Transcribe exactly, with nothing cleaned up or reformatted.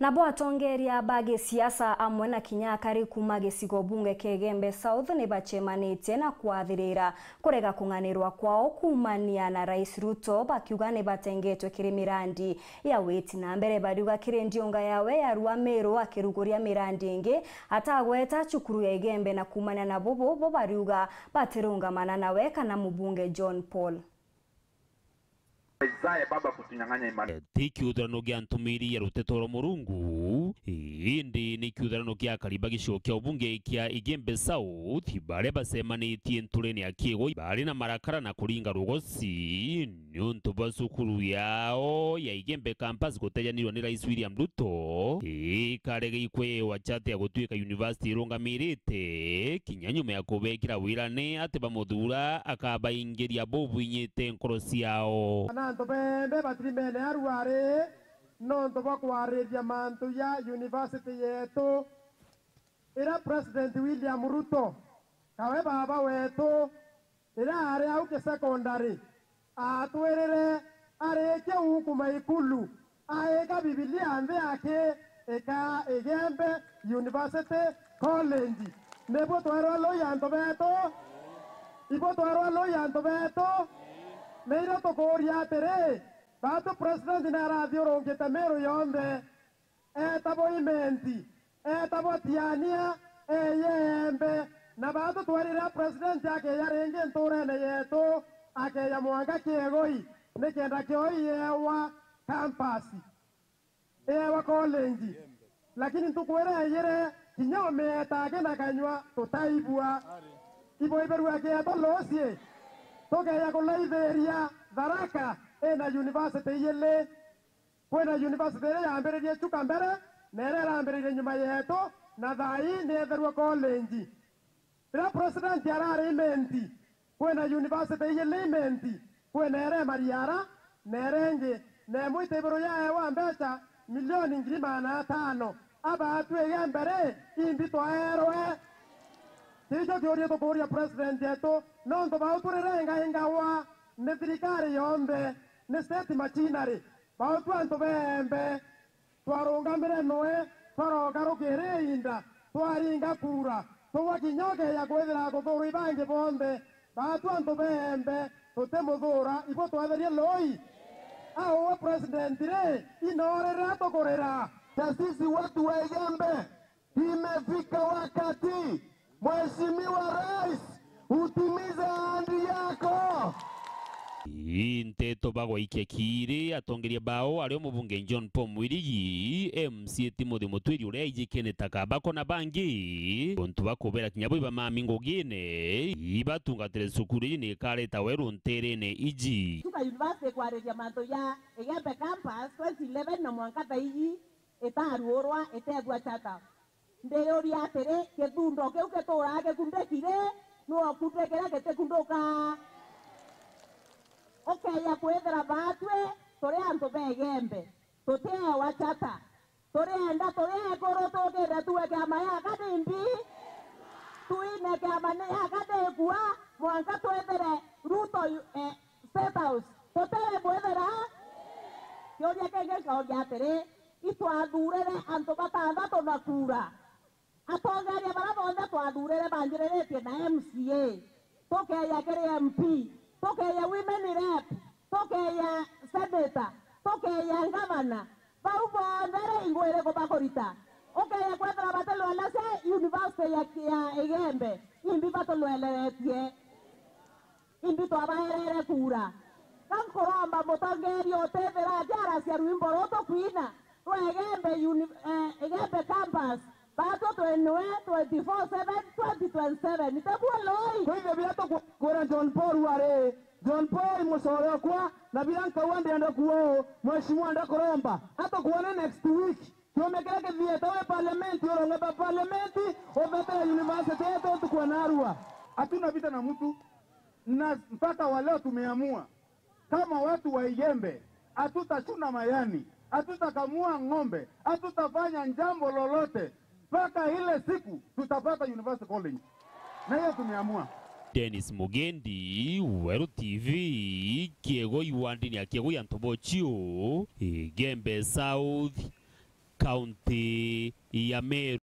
Nabo atongeria ba gisiasa amwe na kinya akari kuuma gicigo bunge kia Igembe South ni bacemanitie na kwathirira kurega kung'anirwa kwao kuumania na Rais Ruto, bakiuga ni batengetwe kiri mirandi ya witi na mbere. Bariuga kiri ndiunga yawe ya Rua Meru akiruguria mirandi ingi atagweta cukuru ya Igembe, na kuumania na bubu bo bariuga batirungamana nawe kana mubunge John Paul. Isaya baba kutunyang'anya imani. Ti kiuthurano gia ntumiri ya ruteto rwa Murungu, indi ni kiuthurano kia akari ba gicigo kia ubunge kia Igembe South, baria bacemanitie nturene ya Kiegoi, bari na marakara na kuringa rugoci niuntu bwa cukuru yao ya Igembe Campus gutejanirwa ni Rais William Ruto, ikarega ikwewa chata ya gutuika university irungamirite. Kinya nyuma ya kubekira wirane ati bamuthuura, akabaingiria bubwinyite nkoro ciao. Na antu bembe batirimene aruari nontu bwa kwaririria mantu ya university yetu, ira President William Ruto, kawe baba wetu, riria ari au ki secondary, aatwirire arikia uu kuuma ikulu, aika Bibilia nthi aki, ikaa Igembe University College. Nibu twerwa lui antu betu? Ibu twerwa lui antu betu? Nirio tukuuria atiri, baatu president narathiurungite Meru yonthe, eeta bo Imenti, eeta bo Tiania, eeya Igembe. Na baatu twerire president akeeya ringi ntuurene yetu, akeeya mwanka Kiegoi, nikenda kio iewa campus, iewa college. Lakini ntuku iria iyire, kinya umieta aki na kanyua tutaibua. Ibo iberua kieto losie, tukeeya kulaithiria Tharaka ina university iyili. Kwina university iria yaambiririe Chuka mbere, na iria irambiririe nyuma yetu, na thaa ii ni etherua college. Riria president arari Imenti, kwina university iyili Imenti, kwina iria Mariara, na iria ingi, na imwe itibiru yaewa mbeca milioni ngiri magana atano. Abaatu Igembe ri, imbi twaerwe? Kiu kiuria tukuuria president yetu, nontu bau turirengaingawa ni thirikari yonthe, ni state machinery. Bau tu antu beembe, twarungamire noe, twaroka rukiri iinda, twaringa kuura, tugwa kinya ukeeja kwithira kuthuurwa ibangi bonthe. Batu antu beembe, tutimuthuura, ibo twetherie lui. A uwe president ri, inoorira tukurira. Ta sisi watu wa Igembe, imefika wakati, Mheshimiwa Rais, utimize ahadi yako. Ii nteto bagwaikia kiiri atongeria bao, ario mubunge John Paul Mwirigi, M C A Timothy Mutwiri uria aijikene ta kabako na bangi, untu bakubera kinya bo ibamami ngugine, ibatungatire cukuru iji ni ikareta weru nterene iji. Chuka University kwariria mantu ja Igembe Campus twenty eleven na mwanka thaiji itaruurwa, itethua chata. Ndiriuria atiri, githundo kiu gituraa gikundiki ri, ni okundikira gitikunduka? Ukeeja kwithira baatwi turi antu ba Igembe, tutieewa chata. Turienda turi ekuru tukire tuwe kiama yaka nimbi? Twine kiama ni yaka nikua, mwanka twithire Ruto, eh, State House. Tutiri kwithira? Kiuria kingi nkauria atiri, itwathuurire antu batanthatu na kuura. Atongeria baria bonthe twathuurire banjiriritie na M C A, tukeeja kiri M P, tukeeja women rep, tukeeja senator, tukeeja ngavana. Bau bonthe ri, ingu iriku bakurita? Ukeeja kwethira batilwelesia university ya, ya Igembe, imbi batilweleretie? Imbi twabaerere kuura? Ka nkuromba mutongeria utithira akiaracia rwimbo ruu tukwina rwa Igembe uni-, eh, Igembe Campus, baatwi twinwe twenty-four seven, twenty twenty-seven. Itebuo lui? Kwithia biria tukwira John Paul ari, John Paul mucore okwa, na biria nkauga ndienda kuo, Mheshimiwa ndakuromba, atukwone next week. Kiumia kiria kithiite wi parliament, uronga ba parliament, uthetere university yetu ntuku ya narua. Hatuna vita na mtu, na mpaka wa leo tumeamua kama watu wa Igembe, hatutachuna mayani, hatutakamua ng'ombe, hatutafanya jambo lolote mpaka ile siku tutapata University College. Na hiyo tumeamua. Dennis Mugendi, Weru T V, Kiegoi wandini ya Kiegoi Antobochio, Igembe South. kaunti ya Meru.